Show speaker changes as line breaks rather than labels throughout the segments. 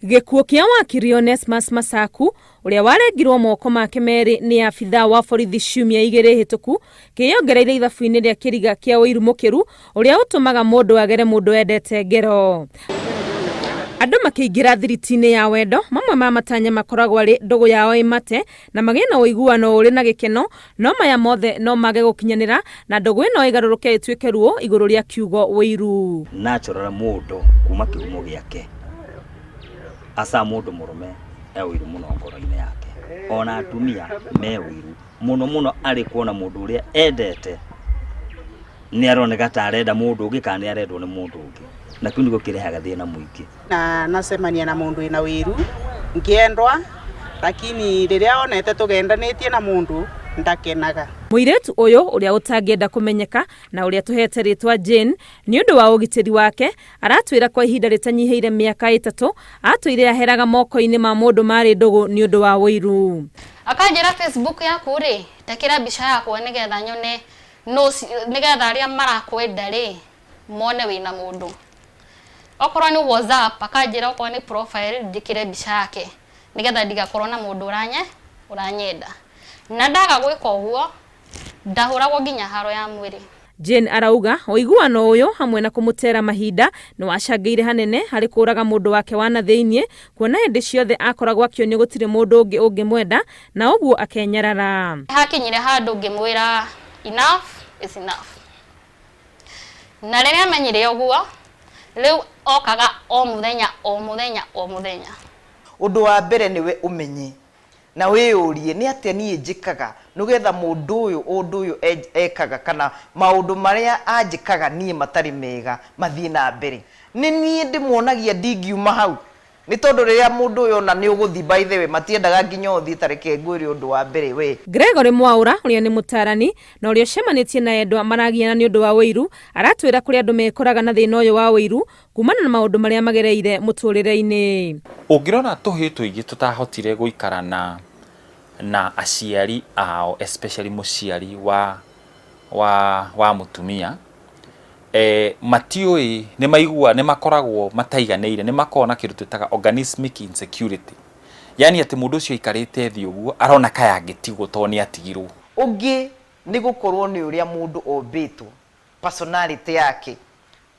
Gĩkuũ kĩa wakiri Onesmus Masaku ũrĩa warengirwo moko make merĩ nĩ abithaa wa borithi ciumia igĩrĩ hĩtũku kĩyongereire ithabu-inĩ rĩa kĩriga kĩa ũiru mũkĩru ũrĩa ũtũmaga mũndũ agere mũndũ endete ngero. Andũ makĩingĩra thiriti-inĩ ya wendo, mamwe ma matanya makoragwo arĩ ndũgũ yao ĩmate na magĩe na ũiguano ũrĩ na gĩkeno, no maya mothe no mage gũkinyanĩra na ndũgũ ĩno ĩgarũrũke ĩtuĩke ruo igũrũ rĩa kiugo ũiru.
Natural mũndũ kuma kĩhumo gĩake aca mũndũ mũrũme e ũiru mũno ngoro-inĩ yake, ona atumia me ũiru mũno mũno arĩ kuona mũndũ ũrĩa endete nĩ aroneka ta arenda mũndũ ũngĩ kana nĩ arendwo nĩ mũndũ ũngĩ, na kĩu nĩkĩo kĩrehaga thĩna mũingĩ.
Na nacemania na mũndũ wĩna wĩiru ngĩendwa lakini rĩrĩa onete tũgendanĩtie na mũndũ ndakenaga.
Mũirĩtu ũyũ ũrĩa ũtangĩenda kũmenyeka na ũrĩa tũhete rĩtwa Jane nĩ ũndũ wa ũgitĩri wake, aratwĩra kwa ihinda rĩtanyihĩire mĩaka ĩtatũ atũire aheraga moko-inĩ ma mũndũ marĩ ndũgũ nĩ ũndũ wa ũiru.
Akanjĩra Facebook yaku rĩ, tekĩra mbica yakwa nĩgetha nyone no nĩgetha arĩa marakwenda rĩ mone wĩna mũndũ. Okorwo nĩ WhatsApp akanjĩra okorwo nĩ profile njĩkĩre mbica yake nĩgetha ndigakorwo na mũndũ ũranye ũranyenda. Na ndaga gwĩka ũguo ndahũragwo nginya haro ya mwĩrĩ.
Jane arauga ũiguano ũyũ hamwe na kũmũtera mahinda nĩ wacangĩire hanene harĩ kũraga mũndũ wake wa na thĩiniĩ, kuona hĩndĩ ciothe akoragwo akĩonio gũtirĩ mũndũ ũngĩ ũngĩmwenda na ũguo akenyarara.
Hakinyire handũ ngĩmwĩra enough is enough. Na rĩrĩa amenyire ũguo, rĩu okaga o mũthenya o mũthenya o mũthenya.
Ũndũ wa mbere nĩwe ũmenye na wĩyũrie nĩ atĩa niĩ njĩkaga nĩgetha mũndũ ũyũ ũndũ ũyũ ekaga kana maũndũ marĩa anjĩkaga niĩ matarĩ mega mathiĩ na mbere. Nĩ niĩ ndĩmuonagia ndingiuma hau nĩ tondũ rĩrĩa mũndũ ũyũ ona nĩ ũgũthiĩ by the way matiendaga nginya ũthiĩ ta reke ngwĩre ũndũ wa mbere we.
Gregory Mwaũra ũrĩa nĩ mũtarani na ũrĩa ũcemanĩtie na endwa maragiana nĩ ũndũ wa ũiru aratwĩra kũrĩ andũ mekoraga na thĩna ũyũ wa ũiru kumana na maũndũ marĩa magereire mũtũrĩre-inĩ.
Ũngĩrora tũhĩĩ tũingĩ tũtahotire gũikara na na aciari ao especially mũciari wa wa wa mũtumia, matiũĩ nĩ maigua nĩ makoragwo mataiganĩire, nĩ makoragwo na kĩndũ twĩtaga organismic insecurity, yaani atĩ mũndũ ũcio aikarĩte thĩ ũguo arona kaĩ angĩtigwo tondũ nĩ atigirwo.
Ũngĩ nĩ gũkorwo nĩ ũrĩa mũndũ ombĩtwo, personality yake.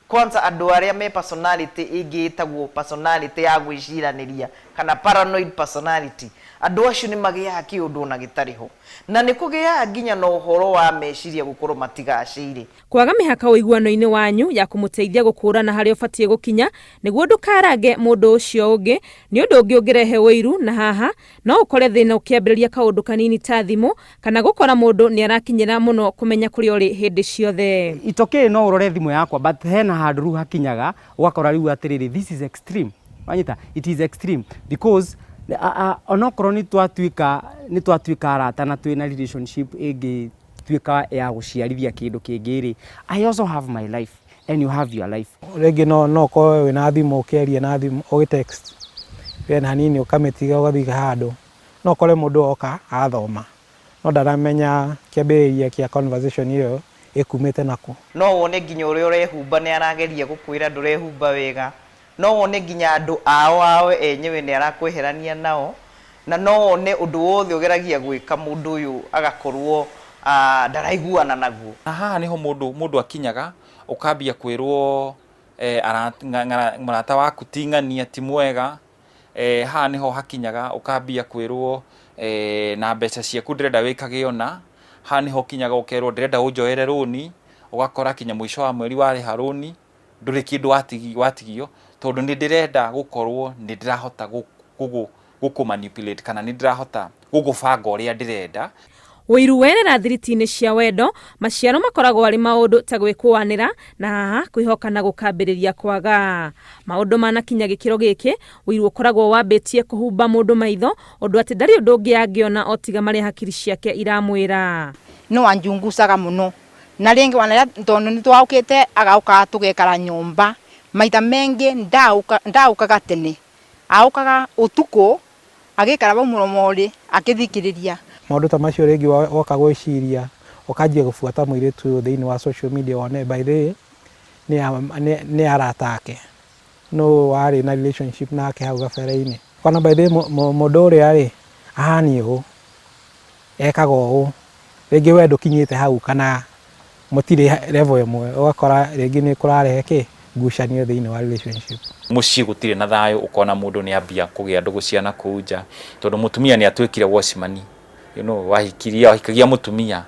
Kwanza andũ arĩa me personality ĩngĩ ĩtagwo personality ya gwĩciranĩria kana paranoid personality, andũ acio nĩ magĩaga kĩũndũ ona gĩtarĩ ho. Na nĩ kũgĩaga nginya na ũhoro wa meciria gũkorwo matigacĩire.
Kwaga mĩhaka ũiguano-inĩ wanyu ya kũmũteithia gũkũrana harĩa ũbatiĩ gũkinya nĩguo ndũkarange mũndũ ũcio ũngĩ nĩ ũndũ ũngĩ ũngĩrehe ũiru, na haha no ũkore thĩna ũkĩambĩrĩria kaũndũ kanini ta thimũ kana gũkora mũndũ nĩ arakinyĩra mũno kũmenya kũrĩa ũrĩ hĩndĩ ciothe.
It's okay no ũrore thimũ yakwa but hena handũ rĩu hakinyaga ũgakora rĩu atĩrĩrĩ, this is extreme, wanyita, it is extreme because onokorwo nĩ twatuĩka nĩ twatuĩka arata na twĩna relationship ĩngĩtuĩka ya gũciarithia kĩndũ kĩngĩ rĩ, I also have my life and you have your life.
Rĩngĩ no ũkorwo wĩna thimũ ũkĩaria na thimũ ũgĩ text then hanini ũkamĩtiga ũgathiĩ handũ, no ũkore mũndũ oka athoma no ndaramenya kĩambĩrĩria kĩa conversation ĩyo ĩkumĩte nakũ.
No wone nginya ũrĩa ũrehumba nĩ arageria gũkwĩra ndũrehumba wega, no wone nginya andũ ao ao enyewe nĩ arakweherania nao, na no wone ũndũ wothe ũgeragia gwĩka mũndũ ũyũ agakorwo ndaraiguana naguo.
Na haha nĩho mũndũ mũndũ akinyaga ũkambia kwĩrwo mũrata waku ti ng'ania ti mwega, haha nĩho hakinyaga ũkambia kwĩrwo na mbeca ciaku ndĩrenda wĩkage ũna, haha nĩho ũkinyaga ũkerwo ndĩrenda ũnjoere rũni, ũgakora kinya mũico wa mweri warĩha rũni ndũrĩ kĩndũ watigio, tondũ nĩ ndĩrenda gũkorwo nĩ ndĩrahota gũkũ manipulate kana nĩ ndĩrahota gũgũbanga ũrĩa ndĩrenda.
Ũiru werera thiriti-inĩ cia wendo, maciaro makoragwo arĩ maũndũ ta gwĩkũanĩra na haha kwĩhokana gũkambĩrĩria kwaga. Maũndũ manakinya gĩkĩro gĩkĩ, ũiru ũkoragwo wambĩtie kũhumba mũndũ maitho ũndũ atĩ ndarĩ ũndũ ũngĩ angĩona o tiga marĩa hakiri ciake iramwĩra.
Nĩ wanjungucaga mũno na rĩngĩ ona rĩrĩa tondũ nĩ twaũkĩte agoka tũgekara nyũmba maita mengĩ ndaũkaga tene aũkaga ũtukũ agĩikara vau mũromo-rĩ akĩthikĩrĩria.
Maũndũ ta macio rĩngĩ woka gwĩciria ũkanjia gũbuata mũirĩtu ũyũ thĩinĩ wa social media wone by the way nĩ arata ake. Nũ warĩ na relationship nake hau gabere-inĩ. Ona by the way mũndũ ũrĩa rĩ, ahaniĩ ũũ, ekaga ũũ, rĩngĩ we ndũkinyĩte hau kana mũtirĩ level ĩmwe, ũgakora rĩngĩ nĩ kũrarehe kĩ, ngucanio thĩinĩ wa relationship.
Mũciĩ gũtirĩ na thayũ, ũkona mũndũ nĩ ambia kũgĩa ndũgũ cia na kũu nja, tondũ mũtumia nĩ atuĩkire watchman. You know, wahikiria wahikagia mũtumia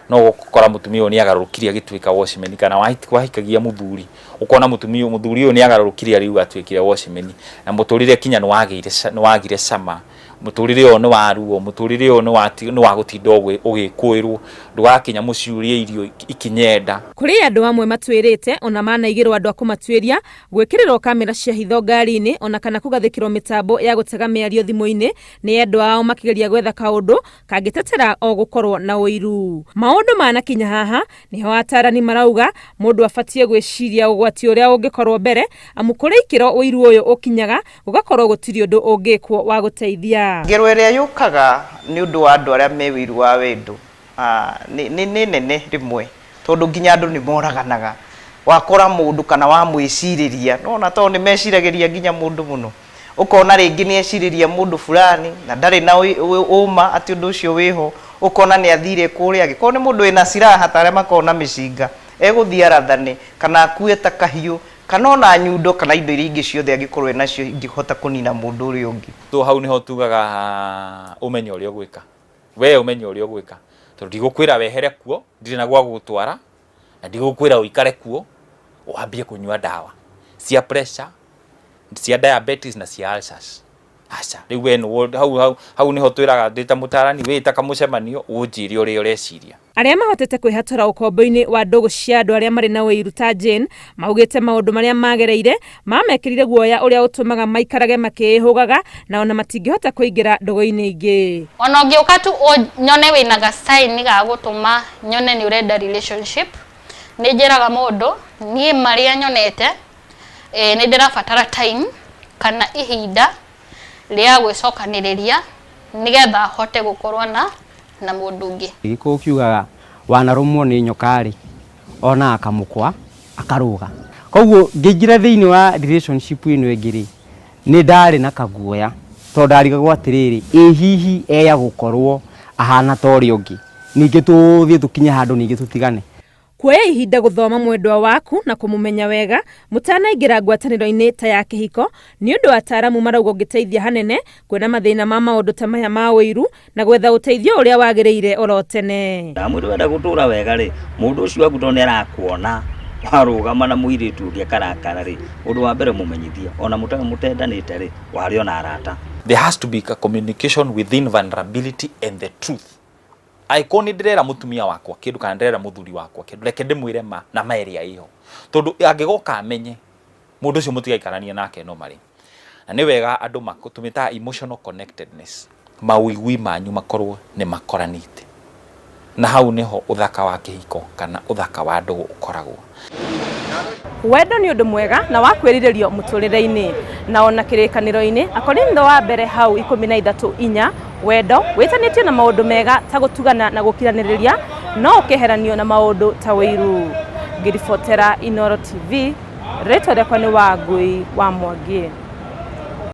no ũgakora mũtumia ũyũ nĩ agarũrũkire agĩtuĩka watchman, kana wahikagia mũthuri ũkona mũtumia mũthuri ũyũ nĩ agarũrũkire rĩu atuĩkire watchman, na mũtũrĩre kinya nĩ wagire cama, mũtũrĩre ũyũ nĩ wa ruo, mũtũrĩre ũyũ nĩ wa gũtinda ũgĩkũĩrwo, ndũgakinya mũciĩ ũrĩe irio ikinye nda.
Kũrĩ andũ amwe matwĩrĩte ona manaigĩrwo andũ a kũmatuĩria, gwĩkĩrĩrwo kamera cia hitho ngari-inĩ ona kana kũgathĩkĩrwo mĩtambo ya gũtega mĩario thimũ-inĩ nĩ endwa ao makĩgeria gwetha kaũndũ kangĩtetera o gũkorwo na ũiru. Maũndũ manakinya haha nĩho atarani marauga mũndũ abatiĩ gwĩciria ũgwati ũrĩa ũngĩkorwo mbere, amu kũrĩ ikĩro ũiru ũyũ ũkinyaga gũgakorwo gũtirĩ ũndũ ũngĩkwo wa gũteithia.
Ngero ĩrĩa yũkaga nĩ ũndũ wa andũ arĩa me ũiru wa wendo nĩ nene rĩmwe, tondũ nginya andũ nĩ moraganaga. Wakora mũndũ kana wamwĩcirĩria, nĩwona tondũ nĩ meciragĩria nginya mũndũ mũno, ũkona rĩngĩ nĩ ecirĩria mũndũ fulani na ndarĩ na ũma atĩ ũndũ ũcio wĩho, ũkona nĩ athire kũrĩa, angĩkorwo nĩ mũndũ wĩna silaha ta arĩa makoragwo na mĩcinga, egũthiĩ arathane kana akue ta kahiũ kana ona nyundo kana indo iria ingĩ ciothe angĩkorwo enacio ingĩhota kũnina mũndũ ũrĩa ũngĩ.
So hau nĩho tugaga ũmenye ũrĩa ũgwĩka, we ũmenye ũrĩa ũgwĩka, tondũ ndigũkwĩra wehere kuo, ndirĩ na gwa gũgũtwara, na ndigũkwĩra ũikare kuo, wambie kũnyua ndawa cia pressure, cia diabetes na cia ulcers. Aca, rĩu we nĩwe, hau, hau, hau nĩho twĩraga ndĩ ta mũtarani, wĩta kamũcemanio, ũnjĩre ũrĩa ũreciria.
Arĩa mahotete kwĩhatũra ũkombo-inĩ wa ndũgũ cia andũ arĩa marĩ na ũiru ta Jane, maugĩte maũndũ marĩa magereire mamekĩrire guoya ũrĩa ũtũmaga maikarage makĩĩhũgaga na ona matingĩhota kũingĩra ndũgũ-inĩ ingĩ.
Ona ũngĩũka tu nyone wĩna ga sign ga gũtũma nyone nĩ ũrenda relationship, nĩ njĩraga mũndũ niĩ marĩa nyonete, nĩ ndĩrabatara time kana ihinda rĩa gwĩcokanĩrĩria nĩgetha hote gũkorwo na mũndũ ũngĩ.
Gĩkũyũ kiugaga wanarũmwo nĩ nyoka rĩ, ona akamũkwa akarũga. Koguo ngĩingĩra thĩinĩ wa relationship ĩno ĩngĩ rĩ, nĩ ndarĩ na kaguoya tondũ ndarigagwo atĩrĩrĩ, ĩ hihi eya gũkorwo ahana ta ũrĩa ũngĩ, ningĩ tũthiĩ tũkinye handũ ningĩ tũtigane.
Kuoya ihinda gũthoma mwendwa waku na kũmũmenya wega mũtanaingĩra ngwatanĩro-inĩ ta ya kĩhiko nĩ ũndũ ataaramu marauga ũngĩteithia hanene kuona mathĩna ma maũndũ ta maya ma ũiru na gwetha ũteithio ũrĩa wagĩrĩire oro tene.
Na mũndũ wenda gũtũra wega rĩ, mũndũ ũcio waku tondũ nĩ arakuona warũgama na mũirĩtu ũngĩ akarakara rĩ, ũndũ wa mbere mũmenyithie, ona mũtendanĩte rĩ, warĩ ona arata.
There has to be a communication within vulnerability and the truth. Angĩkorwo nĩ ndĩrera mũtumia wakwa kĩndũ kana ndĩrera mũthuri wakwa kĩndũ, reke ndĩmwĩre ma na ma ĩrĩa ĩho, tondũ angĩgoka amenye mũndũ ũcio mũtigaikarania nake no marĩ. Na nĩ wega andũ tũmĩtaga emotional connectedness, mawĩigwi manyu makorwo nĩ makoranĩte, na hau nĩho ũthaka wa kĩhiko kana ũthaka wa ndũgũ ũkoragwo.
Wendo nĩ ũndũ mwega na wa kwĩrirĩrio mũtũrĩre-inĩ, na ona kĩrĩkanĩro-inĩ Akorintho wa mbere hau 13:4, wendo wĩtanĩtio na maũndũ mega ta gũtugana na gũkiranĩrĩria, no ũkeheranio na maũndũ ta ũiru. Ngĩribotera Inooro TV, rĩtwa rĩakwa nĩ Wangui wa Mwangi.